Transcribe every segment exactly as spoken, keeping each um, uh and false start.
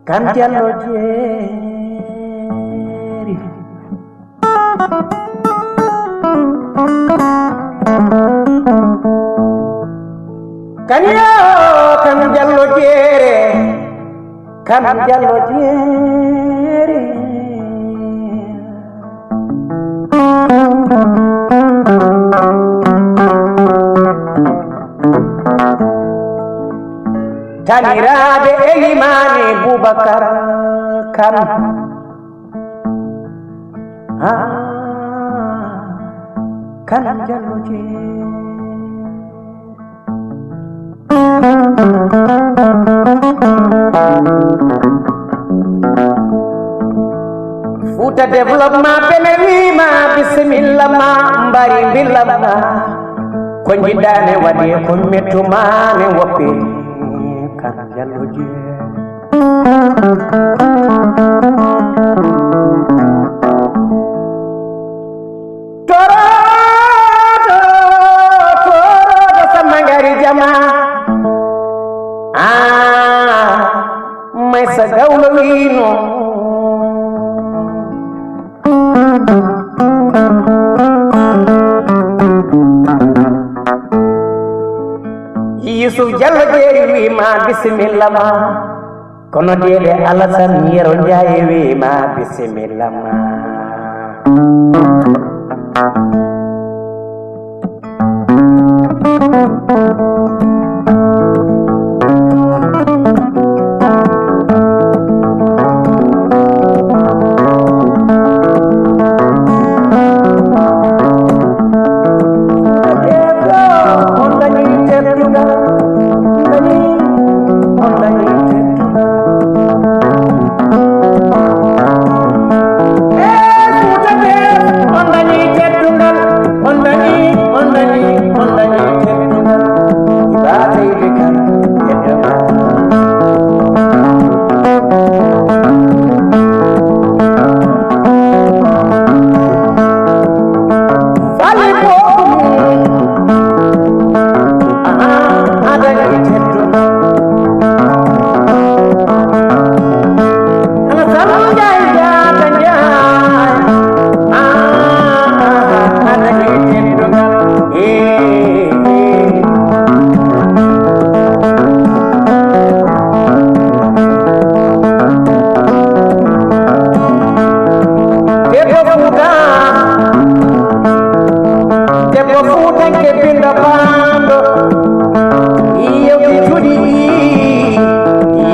Kan Jallo Jeeri. Kan yo, kan Jallo Jeere, kan Jallo Jeere. Taniraaɓe Elimaane Bubakar Kan. Ah, Kan Jallo Jeeri. Fuuta Développement Pele wiima bisimilla ma, mbari mbilla ma. Ko jiɗɗa ne waɗi, ko mettumaa ne woppi, Kan Jallo Jeeri. Torodo, torodo Samba Ngari Jama. Ah, Maysa Gawlo wiino. Yusuf Jallo Jeeri wiima bisimilla ma. Kono deede Alasan Yero Njaay wiima bisimilla ma. On dañi teddungal, on dañi, on dañi teddungal. Eh, Fuuta Tees, on dañi teddungal, on dañi, on dañi, on dañi teddungal. Iba Seydi Kan, teddungal. Fali bokum. Aha, a dañi teddungal. Ana Samba Njaay, Jaata Njaay. Ah, ah, ah, a dañi teddungal. Eh, eh. Debbo Fuuta, debbo Fuutanke bindo baando, yewti cuɗi,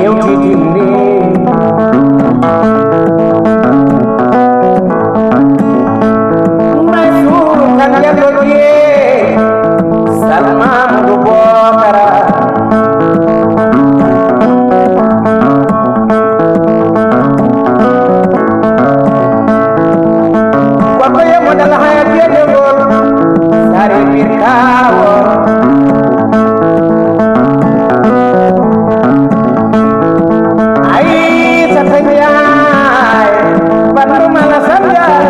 yewti dinde. Mansuuru Kan Jallo Jeeri, Salma Amadou Bokara. Gorko yemmo dala haya jeeɗegol, Sari Birkawo. Aysata Njaay, banndum Alasan Njaay.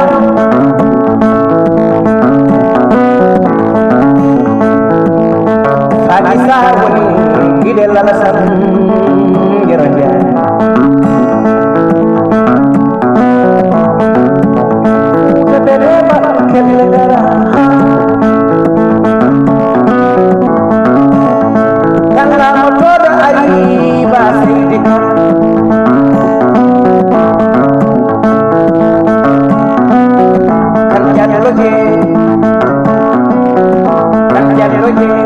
Faati Saar woni giɗel Alasan Yero Njaay. Fuuta Belema kelle dara. Kan laamotooɗo ari ba Seydi Kan. Kan Jallo Jeeri. Kan Jallo Jeeri.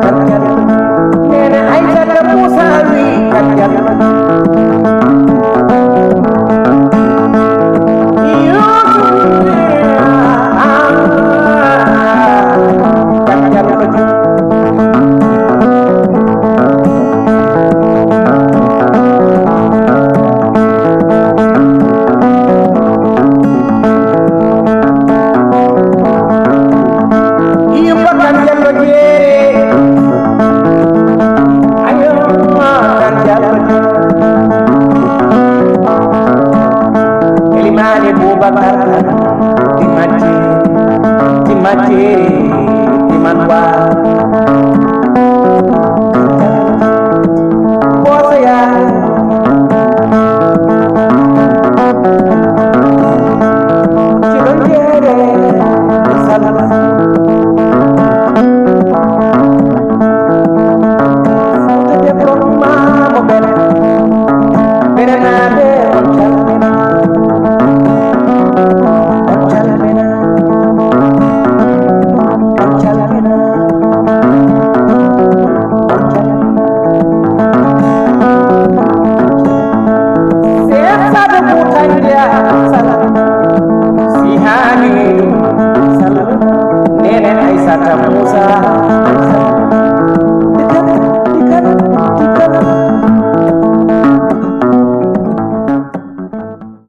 Kan Jallo Jeeri. Neene Aysata Muusa wi Kan Jallo Jeeri. Yuusuf, ah, ah, ah, Kan Jallo Jeeri. Yumma Kan Jallo Jeeri. Ayo, Kan Jallo Jeeri. Elimaani Bubakar Kan, Timati, Timati, Timanwa.